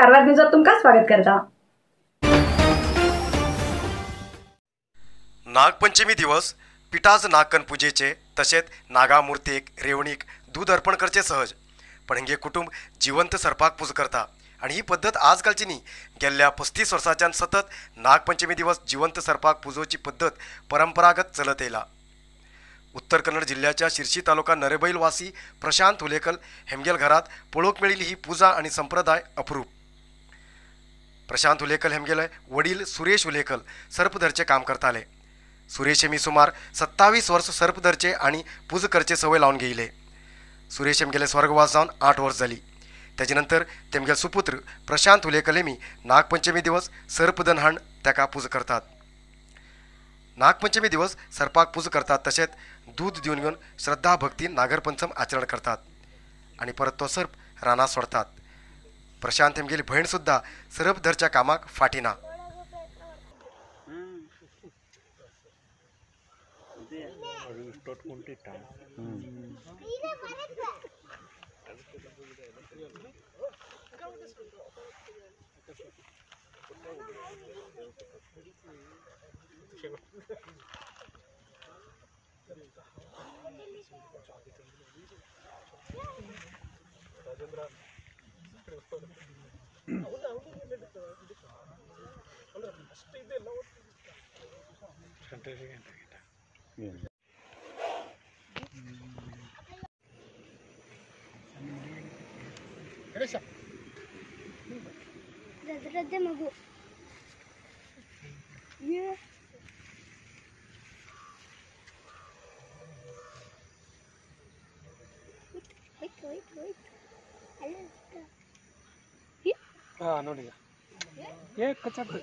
कारवार न्यूजात तुमकां स्वागत करता। नागपंचमी दिवस पिटाज नागकन पूजेचे तशेंच नागामूर्तीक रेवणीक दूध अर्पण करचे सहज, पण हेंगे कुटुंब जिवंत सर्पाक पूज करता आणि ही पद्धत आजकालची न्ही। गेल्ल्या 35 वर्सांच्यान सतत नागपंचमी दिवस जिवंत सर्पाक पुजोवची पद्धत परंपरागत चलत येयला। उत्तर कन्नड जिल्ह्याच्या शिरशी तालुका नरेबैलवासी प्रशांत हुलेकल हेमगेल घरात पळोवंक मेळिल्ली ही पूजा आणि संप्रदाय अप्रूप। प्रशांत हुलेकल हेमगेले वडील सुरेश हुलेकल सर्पधरचे काम करताले। सुरेश हेमी सुमार 27 वर्स सर्पधरचे आणि पूज करचे सवय लावन घेयले। सुरेश हेमगेले स्वर्गवास जावन 8 वर्स जाली। त्याचे नंतर तेमगेल सुपुत्र प्रशांत हुलेकल हेमी नागपंचमी दिवस सर्पदन हाण ताका पूज करतात। नागपंचमी दिवस सर्पाक पूज करतात तशेंच दूध दिवन घेवन श्रद्धा भक्ती नागरपंचम आचरण करतात आणि परत तो सर्प रानात सोडतात। प्रशांत हेमगेली भयण सुद्धा सर्प धरच्या कामाक फाटी ना। ನೋಡಿ ಏ ಕಚ್ಚಾಡ್ತದೆ।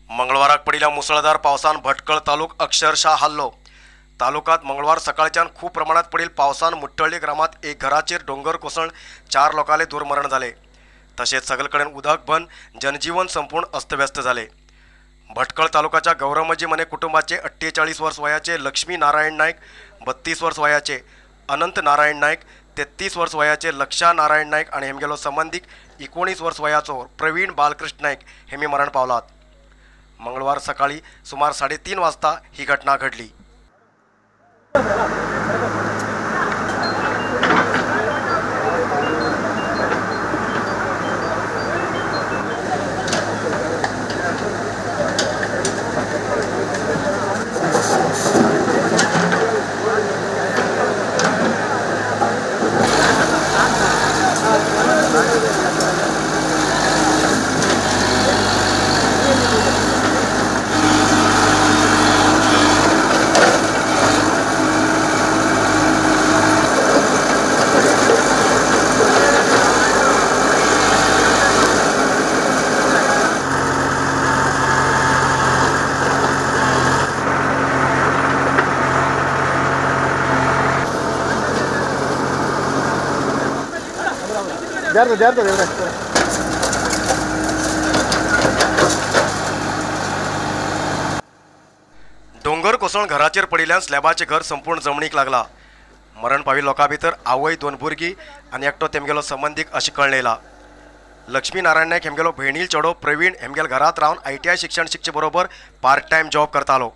मंगळवाराक पडिल्ल्या मुसळधार पावसान भटकळ तालुक अक्षरशः हाल्लो। तालुक्यात मंगळवार सकाळच्यान खूब प्रमाणात पडिल पावसान मुट्टळ्ळी ग्रामात एक घराचेर डोंगर कोसळून 4 लोकांले दुर्मरण जाले। तशेंच सगळकडेन उदक बंद जनजीवन संपूर्ण अस्तव्यस्त जाले। भटकळ तालुक्याच्या गौरमजी मने कुटुंबाचे 48 वर्स वयाचे लक्ष्मी नारायण नाईक, 32 वर्स वयाचे अनंत नारायण नाईक, 33 वर्स वयाचे लक्षा नारायण नाईक आणि हेमगेलो संबंधीक 19 वर्स वयाचो प्रवीण बालकृष्ण नाईक हेमी मरण पावलात। मंगळवार सकाळी सुमार 3:30 वाजता ही घटना घडली। डोंगर कोसळून घराचेर पडिल्ल्यान स्लॅबाचें घर संपूर्ण जमनीक लागला। मरण पाविल्ल्या लोकां भितर आवय, 2 भुरगीं आनी एकटो तेमगेलो संबंदीक अशें कळ्ळें येयलां। लक्ष्मी नारायण नायक हेमगेलो भयणील चेडो प्रवीण हेमगेल घरांत रावन ITI शिक्षण शिकचे बरोबर पार्ट टायम जॉब करतालो।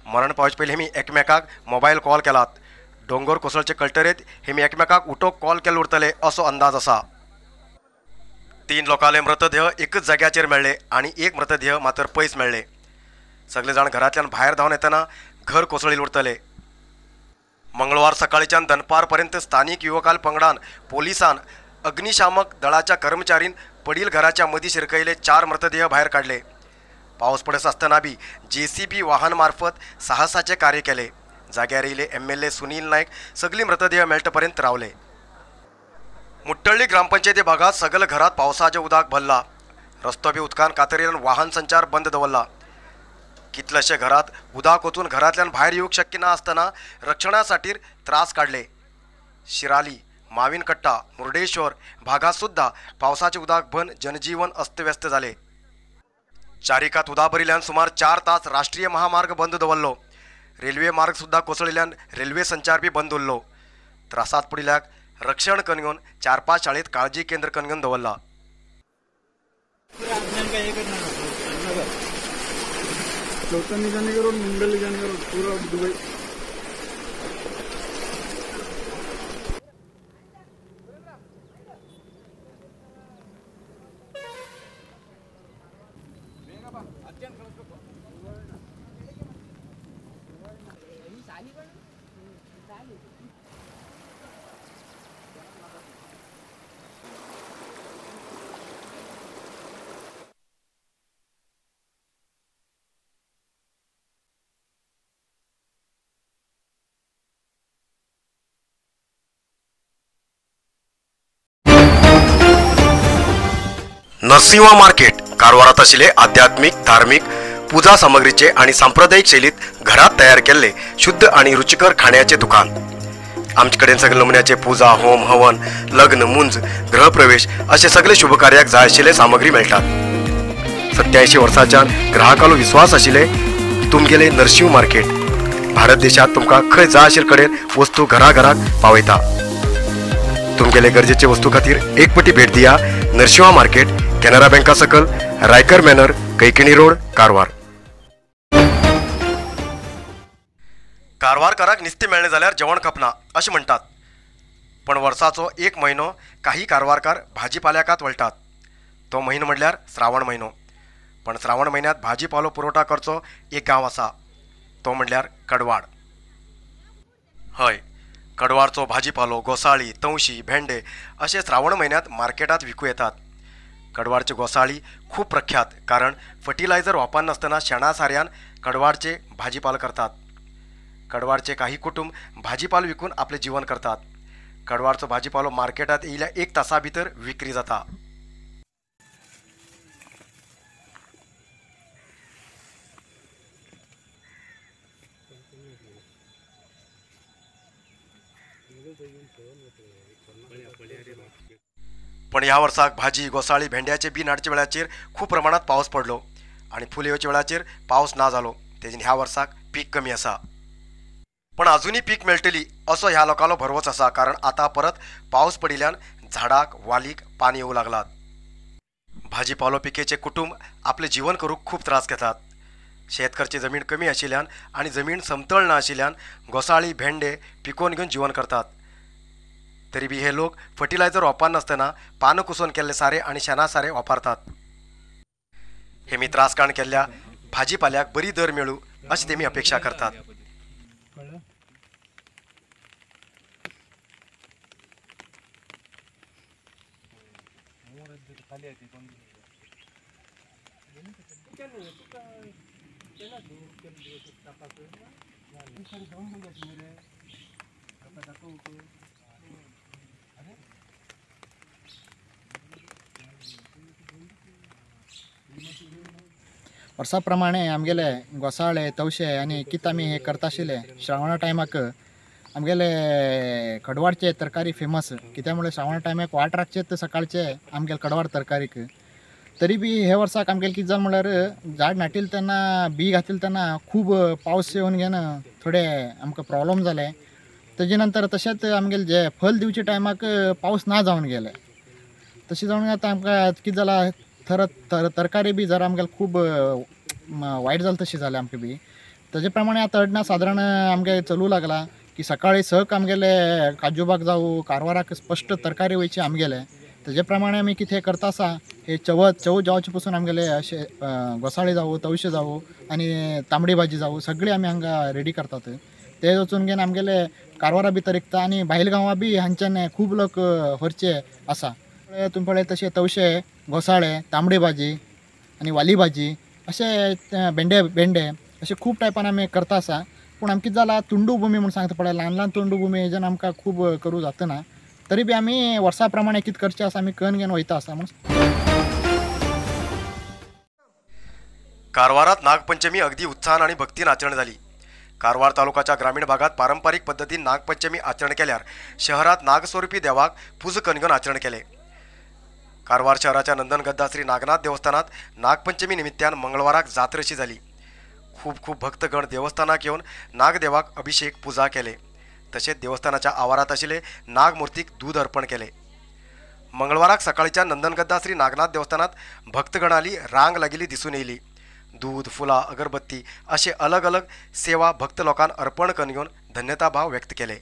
मरण पावचे पयलीं हेमी एकमेकाक मोबायल कॉल केलात। डोंगर कोसळचे कळटरेत हेमी एकमेकाक उठोवंक कॉल केल्ले उरतले असो अंदाज आसा। 3 लोकांले मृतदेह एकच जाग्याचेर मेळ्ळे आनी एक मृतदेह मात्र पयस मेळ्ळे। सगळे जाण घरांतल्यान भायर धांवन येतना घर कोसळील उरतले। मंगळवार सकाळच्यान दनपारपर्यंत स्थानिक युवकाल पंगडान, पोलिसान, अग्निशामक दळाच्या कर्मचारीन पडील घराच्या मदीं शिरकयले 4 मृतदेह भायर काडले। पावस पडत आसतना बी JCB वाहन मार्फत साहसाचे कार्य केले। जाग्यार येयले MLA Sunil Naik सगळी मृतदेह मेळटपर्यंत रावले। मुट्टळ्ळी ग्रामपंचायती भागात सगळ घरात पावसाचे उदक भरला। रस्तो बी उदकान कातरिल्ल्यान वाहन संचार बंद दवरला। कितलेशे घरात उदक वचून घरांतल्यान भायर येवंक शक्य ना आसतना रक्षणासाठी त्रास काडले। शिराली, माविनकट्टा, मुर्डेश्वर भागात सुद्धा पावसाचे उदक भरून जनजीवन अस्तव्यस्त जाले. चारिकात उदक भरिल्ल्यान सुमार 4 तास राष्ट्रीय महामार्ग बंद दवरलो. रेल्वे मार्ग सुद्धा कोसळिल्ल्यान रेल्वे संचार बी बंद उरलो. त्रासात पडिल्ल्याक रक्षण करून घेवन 4-5 शाळेत काळजी केंद्र करून घेवन दवरला. नरसिंहा मार्केट कारवारात आशिल्ले आध्यात्मिक, धार्मिक पूजा सामग्रीचे आणि सांप्रदायिक शैलीत घरात तयार केल्ले शुद्ध आणि रुचिकर खाण्याचे दुकान. आमचे कडेन सगळे नमुन्याचे पूजा, होम, हवन, लग्न, मुंज, गृहप्रवेश असे सगळे शुभकार्याक जाय आशिल्ले सामग्री मेळटात. 87 वर्सांच्यान ग्राहकालो विश्वास आशिल्ले तुमगेले नरसिंह मार्केट भारत देशात तुमकां खंय जाय आशिल्ले कडेन वस्तू घराघराक पावयता. तुमगेले गरजेचे वस्तू खातीर एक पटी भेट दिया नरसिंहा मार्केट, केनरा बँका सकल, रायकर मॅनर, कैकिणी रोड, कारवार. कारवारकाराक निस्तें मेळ्ळें जाल्यार जेवण खपना अशें म्हणटात, पण वर्साचो एक म्हयनो काही कारवारकार भाजीपाल्याकात वळटात. तो म्हयनो म्हणल्यार श्रावण म्हयनो. पण श्रावण म्हयन्यांत भाजीपालो पुरवठा करचो एक गांव आसा, तो म्हणल्यार कडवाड. हय, कडवाडचो भाजीपालो, घोसाळी, तवशी, भेंडे अशे श्रावण म्हयन्यांत मार्केटांत विकूं येतात. कडवाडची घोसाळी खूब प्रख्यात, कारण फर्टिलायझर वापरनासतना शेणा साऱ्यान कडवाडचे भाजीपालो करतात. कडवाडचे काही कुटुंब भाजीपालो विकून आपले जीवन करतात. कडवाडचो भाजीपालो मार्केटांत येयल्या 1 तासा भितर विक्री जाता. पण ह्या वर्साक भाजी, घोसाळी, भेंड्याचे बी हाडच्या वेळाचेर खूब प्रमाणात पावस पडलो आनी फूल येवच्या वेळाचेर पावस ना जालो, तेजेन ह्या वर्साक पीक कमी आसा. पण अजुनूय पीक मेळटली असो ह्या लोकांलो भरवंस आसा, कारण आतां परत पावस पडिल्ल्यान झाडाक वालीक पाणी येवं लागलात. भाजीपालो पिकेचे कुटुंब आपलें जीवन करूंक खूब त्रास घेतात. शेत करची जमीन कमी आशिल्ल्यान आनी जमीन समतळ ना आशिल्ल्यान घोसाळी, भेंडे पिकोवन घेवन जीवन करतात. तरी बी हे लोक फर्टिलायझर वापरनासतना पानां कुसोवन केल्ले सारे आनी शेणा सारे वापरतात. हे मी त्रासकाण केल्ल्या भाजीपाल्याक बरी दर मेळूं अशी तेमी अपेक्षा करतात. वर्सा प्रमाणे आमगेले घोसाळे, तवशे आनी कित आमी हे करता आशिल्ले. श्रावणा टायमाक आमगेले कडवाडचे तरकारी फेमस, कित्याक म्हणल्यार श्रावणा टायमाक वाट राखचेच सकाळचे आमगेले कडवाड तरकारीक. तरी बी हे वर्साक आमगेले कितें जालें म्हणल्यार झाड नाटिल तेन्ना, बी घातले तेन्ना खूब पावस येवन घेवन थोडे आमकां प्रॉब्लम जाले. तेजे नंतर तशेंच आमगेले जे फल दिवचे टायमाक पावस ना जावन गेले. तशें जावन आतां आमकां कितें जालां, थर तरकारी बी जरा आमगेले खूब वायट जालें तशें जालें आमकां बी. तेजे प्रमाणे आतां अडना सादारण आमगे चलूं लागला की सकाळी 6 आमगेले काजूबाग जावं कारवाराक स्पश्ट तरकारी वयची आमगेले. तेजे प्रमाणे आमी कितें करता आसा, हे चवथ जावचे पसून आमगेले अशें घोसाळे जावं, तवशे जावं आनी तांबडी भाजी जावं सगळी आमी हांगा रेडी करतात. ते वचून घेवन आमगेले कारवारा भितर विकता आनी भायल गांवां बी हांच्यान खूब लोक व्हरचे आसा. तुमी पळयत तशें तवशे, घोसाळे, तांबडी भाजी आनी वाली भाजी अशे भेंडे भेंडे अशे खूब टायपान आमी करता आसा. पूण आमकां कितें जालां, तुंडू भूमी म्हूण सांगता पळय, ल्हान ल्हान तुंडू भूमी हेज्यान आमकां खूब करूं जातना. तरी बी आमी वर्सा प्रमाणे कितें करचें आसा आमी करून घेवन वयता आसा म्हूण. कारवारात नागपंचमी अगदी उत्साहान आणि भक्तीन आचरण जाली. कारवार तालुकाच्या ग्रामीण भागात पारंपरिक पद्दतीन नागपंचमी आचरण केल्यार शहरात नागस्वरूपी देवाक पुज करून आचरण केले. कारवार शहराच्या नंदनगद्दा श्री नागनाथ देवस्थानात नागपंचमी निमित्तान मंगळवाराक जात्रशी जाली. खूब खूब भक्तगण देवस्थानाक येवन नागदेवाक अभिषेक पुजा केले. तशेंच देवस्थानाच्या आवारात आशिल्ले नागमूर्तीक दूद अर्पण केले. मंगळवाराक सकाळच्या नंदनगद्दा श्री नागनाथ देवस्थानात भक्तगणाली रांग लागिल्ली दिसून येयली. दूध, फुलां, अगरबत्ती असे अलग अलग सेवा भक्त लोकांक अर्पण करून घेवन धन्यता भाव व्यक्त केले.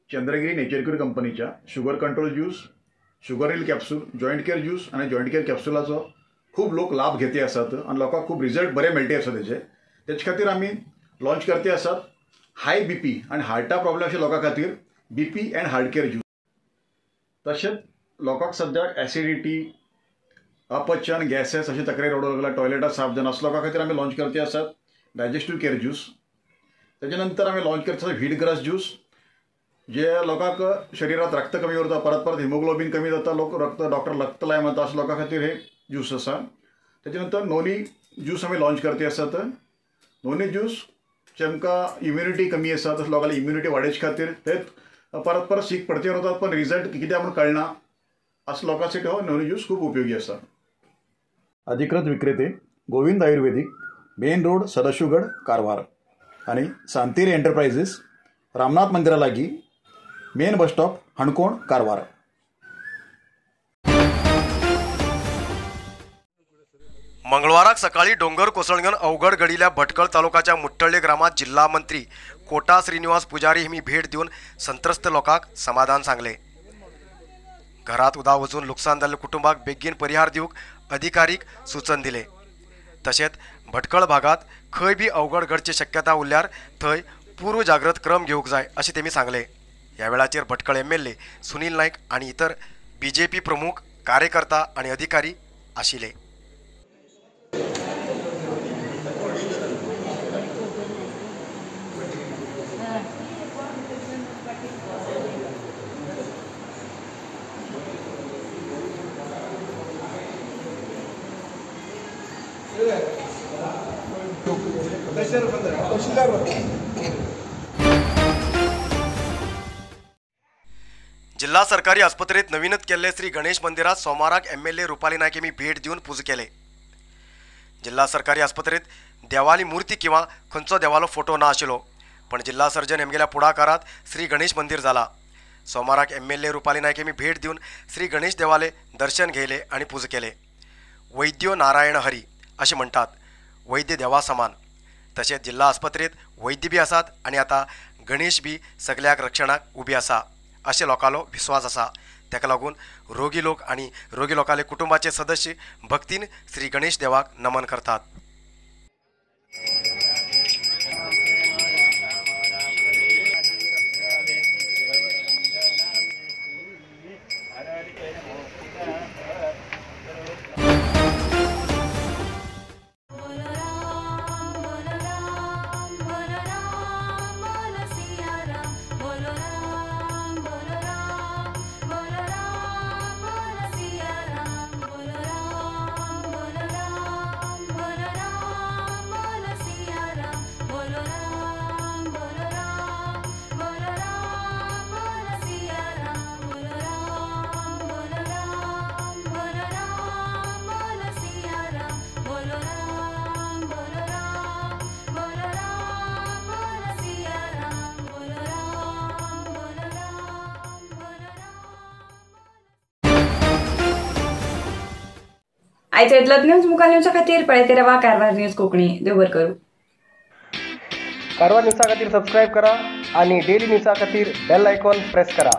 चंद्रगिरी नेचर क्यूर कंपनीच्या sugar control juice, sugar heal capsule, joint care juice आनी जॉयंट केअर कॅप्सुलाचो खूब लोक लाभ घेते आसात आनी लोकांक खूब रिजल्ट बरे मेळटे आसा तेजे. तेचे खातीर आमी लॉन्च करते आसात हाय बीपी आनी हार्टा प्रॉब्लेम अशे लोकां खातीर BP and heart care juice. तशेंच लोकांक सद्याक एसिडिटी, अपचन, गॅसेस अशे तक्रारी रडूंक लागला, टॉयलेटां साफ जायना, असो लोकां खातीर आमी लॉन्च करते आसात डायजेस्टीव केअर ज्यूस. तेजे नंतर आमी लॉन्च करते आसात व्हीट ग्रास ज्यूस, जे लोकांक शरिरात रक्त कमी उरता, परत परत हिमोग्लोबीन कमी जाता, लोक रक्त डॉक्टर रक्त लाय म्हणता, अशा लोकां खातीर हे ज्यूस आसा. तेजे नंतर नोनी ज्यूस आमी लॉन्च करते आसात. नोनी ज्यूस जेमकां इम्युनिटी कमी आसा तशें लोकांली इम्युनिटी वाडोवचे खातीर ते परत परत सीक पडते उरतात पण रिजल्ट कित्याक म्हूण कळना, अशा लोकांसाठी हो नोनी ज्यूस खूब उपयोगी आसा. अधिकृत विक्रेते गोविंद आयुर्वेदिक, मेन रोड, सदाशिवगड, कारवार आनी सांतेरी एंटरप्राइजेस, रामनाथ मंदिरा लागीं, main bus stop, Canacona, Karwar. मंगळवाराक सकाळी डोंगर कोसळून अवघड घडिल्ल्या भटकळ तालुकाच्या मुट्टळ्ळे ग्रामात जिल्हा मंत्री कोटा श्रीनिवास पुजारी हिमी भेट दिवन संत्रस्त लोकांक समाधान सांगले. घरात उदा वचून लुकसाण जाल्ल्या कुटुंबाक बेगीन परिहार दिवंक अधिकारीक सूचन दिले. तशेंच भटकळ भागात खंय बी अवघड घडची शक्यता उरल्यार थंय पूर्व जागृत क्रम घेवंक जाय अशें तेमी सांगले. ह्या वेळाचेर भटकळ MLA Sunil Naik आनी इतर बीजेपी प्रमुख कार्यकर्ता आनी अधिकारी आशिल्ले. जिल्हा सरकारी आस्पत्रेत नवीनच केल्ले श्री गणेश मंदिरात सोमाराक MLA Rupali Naik यांनी भेट दिवन पुजा केले. जिल्हा सरकारी आस्पत्रेत देवाली मूर्ती किंवा खंयचो देवालो फोटो ना आशिल्लो, पण जिल्हा सर्जन हेमगेल्या पुढाकारात श्री गणेश मंदिर जाला. सोमाराक MLA Rupali Naik यांनी भेट दिवन श्री गणेश देवाले दर्शन घेतले आणि पुजा केले. वैद्यो नारायण हरी अशें म्हणटात, वैद्य देवा समान. तशेंच जिल्हा आस्पत्रेत वैद्य बी आसात आनी आतां गणेश बी सगल्याक रक्षणाक उबी आसा अशें लोकांलो विस्वास आसा. ताका लागून रोगी लोक आनी रोगी लोकांले कुटुंबाचे सदस्य भक्तीन श्री गणेश देवाक नमन करतात. आयच्या इतलोच न्यूज मुखार न्यूजा खातीर पळयत रावा कारवार न्यूज कोंकणी. देव बरें करूं. कारवार न्यूजा खातीर सबस्क्रायब करा आणि डेली न्यूजा खातीर बेल आयकॉन प्रेस करा.